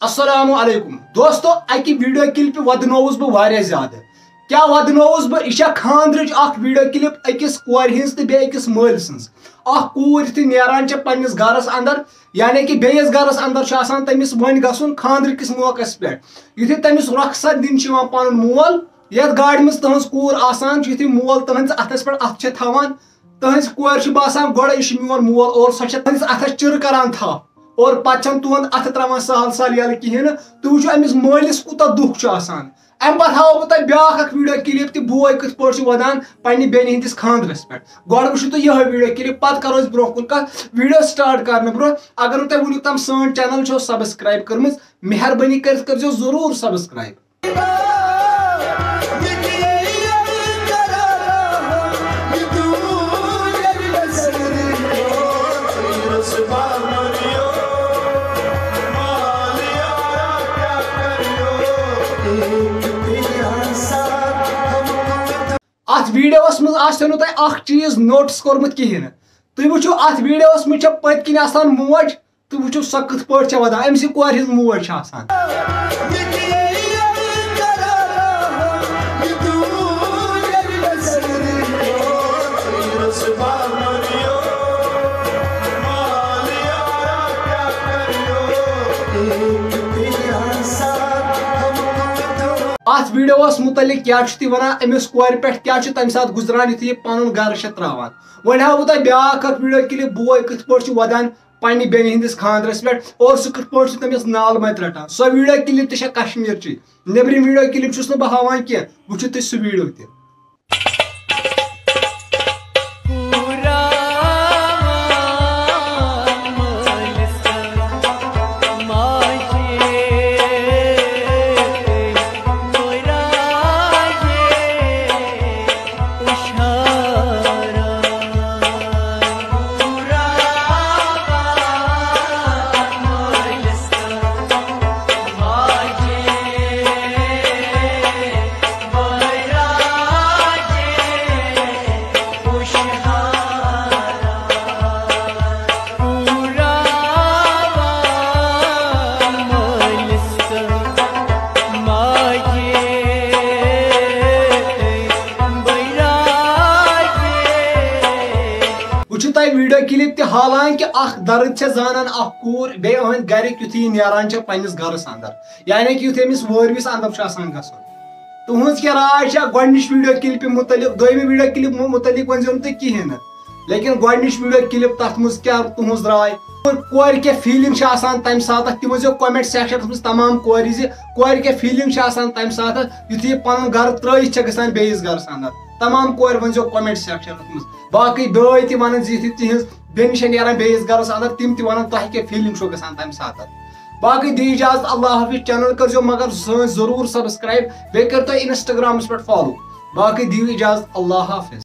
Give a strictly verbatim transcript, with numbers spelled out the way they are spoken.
السلام علیکم دوستو، اکہِ ویڈیو کلپہِ ودنووُس بہٕ واریاہ زیادٕ۔ کیٛاہ ودنووُس بہٕ؟ یہِ چھےٚ خانٛدرٕچ اکھ ویڈیو کلپ أکِس کورِ ہٕنٛز تہٕ بیٚیہِ أکِس مٲلۍ سٕنٛز۔ اکھ کوٗر یُتھُے نیران چھےٚ پننِس گرس اندر، یعنی کہِ بیٚیِس گرس اندر چھُ آسان تٔمِس وۄنۍ گژھُن خانٛدرٕ کِس موقعس پٮ۪ٹھ، یُتھُے تٔمِس رۄخصت دِنہٕ چھُ یِوان پنُن مول، یتھ گاڑِ منٛز تٕہٕنٛز کوٗر آسان چھِ، یُتھُے مول تٕہٕنٛدِس اتھس پٮ۪ٹھ اتھٕ چھےٚ تھاوان، تٕہٕنٛزِ کورِ چھُ باسان گۄڈٕ یہِ چھُ میون مول، اور سۄ چھےٚ تٕہٕنٛدِس اتھس چِرٕ کران تھپھ، اور پتہٕ چھَنہٕ تُہُنٛد اتھٕ تراوان سہل سہل یَلہٕ کِہیٖنۍ نہٕ۔ تُہۍ وٕچھِو أمِس مٲلِس کوٗتاہ دُکھ چھُ آسان۔ امہِ پتہٕ ہاوو بہٕ تۄہہِ بیٛاکھ اکھ ویڈیو کلپ تہِ، بوے کِتھ پٲٹھۍ چھُ ودان پننہِ بیٚنہِ ہٕنٛدِس خانٛدرس پٮ۪ٹھ۔ گۄڈٕ وٕچھِو تُہۍ یِہوٚے ویڈیو کلپ، پتہٕ کرو أسۍ برٛونٛہہ کُن کتھ۔ ویڈیو سٹارٹ کرنہٕ برٛونٛہہ اگر نہٕ تۄہہِ وُنیُک تام سٲنۍ چینل چھو سبسکرائب کٔرمٕژ، مہربٲنی کٔرِتھ کٔرزیو ضروٗر سبسکرائب۔ اتھ ویڈیوس منٛز آسیو نہٕ تۄہہِ اکھ چیٖز نوٹس کوٚرمُت کِہیٖنۍ نہٕ۔ تُہۍ وٕچھِو، اتھ ویڈیوس منٛز چھےٚ پٔتۍ کِنۍ آسان موج، تُہۍ وٕچھِو سۄ کِتھ پٲٹھۍ چھےٚ ودان، أمۍ سٕے کورِ ہٕنٛز موج چھےٚ آسان۔ اتھ ویڈیوس متعلق کیٛاہ چھُ تُہۍ ونان، أمِس کورِ پٮ۪ٹھ کیٛاہ چھُ تمہِ ساتہٕ گُزران یُتھُے یہِ پنُن گرٕ چھےٚ تراوان؟ وۄنۍ ہاوٕ بہٕ تۄہہِ بیٛاکھ اکھ ویڈیو کلپ، بوے کِتھ پٲٹھۍ چھُ ودان پننہِ بیٚنہِ ہٕنٛدِس خانٛدرس پٮ۪ٹھ اور سُہ کِتھ پٲٹھۍ چھُ تٔمِس نال متہِ رٹان۔ سۄ ویڈیو کلپ تہِ چھےٚ کشمیٖرچی، نیٚبرِم ویڈیو کلپ چھُس نہٕ بہٕ ہاوان کینٛہہ، وٕچھِو تُہۍ سُہ ویڈیو تہِ۔ وٕچھِو تۄہہِ ویڈیو کلپ تہِ، حالانکہ اکھ درد چھےٚ زانان اکھ کوٗر بیٚیہِ أہنٛدۍ گرِکۍ یُتھُے یہِ نیران چھےٚ پننِس گرس اندر، یعنی کہِ یُتھُے أمِس وٲرۍوِس اندر چھُ آسان گژھُن۔ تُہٕنٛز کیٛاہ راے چھےٚ؟ گۄڈٕنِچ ویڈیو کلپہِ متعلق، دوٚیمہِ ویڈیو کلپ مُ-، متعلق ؤنۍزیو نہٕ تُہۍ کِہیٖنۍ نہٕ، لیکن گۄڈٕنِچ ویڈیو کلپ تتھ منٛز کیٛاہ تُہٕنٛز راے؟ کورِ کیٛاہ فیلنگ چھِ آسان تمہِ ساتہٕ، تہِ ؤنۍزیو کمنٹ سیکشنس منٛز تمام کورِ زِ کورِ کیٛاہ فیلنگ چھِ آسان تمہِ ساتہٕ یُتھُے یہِ پنُن گرٕ ترٲیِتھ چھےٚ گژھان بیٚیِس گرس اندر۔ تمام کورِ ؤنۍزیو کمنٹ سیکشنس منٛز۔ باقٕے بٲے تہِ ونن زِ یُتھُے تِہنٛز بیٚنہِ چھےٚ نیران بیٚیِس گرس اندر، تِم تہِ ونن تۄہہِ کیٛاہ فیلنگ چھو گژھان تمہِ ساتہٕ۔ باقٕے دِیِو اجازت، اللہ حافظ۔ چینل کٔرزیو مگر سٲنۍ ضروٗر سبسکرائب، بیٚیہِ کٔرۍ تو انسٹاگرامس پٮ۪ٹھ فالو۔ باقٕے دِیِو اجازت، اللہ حافظ۔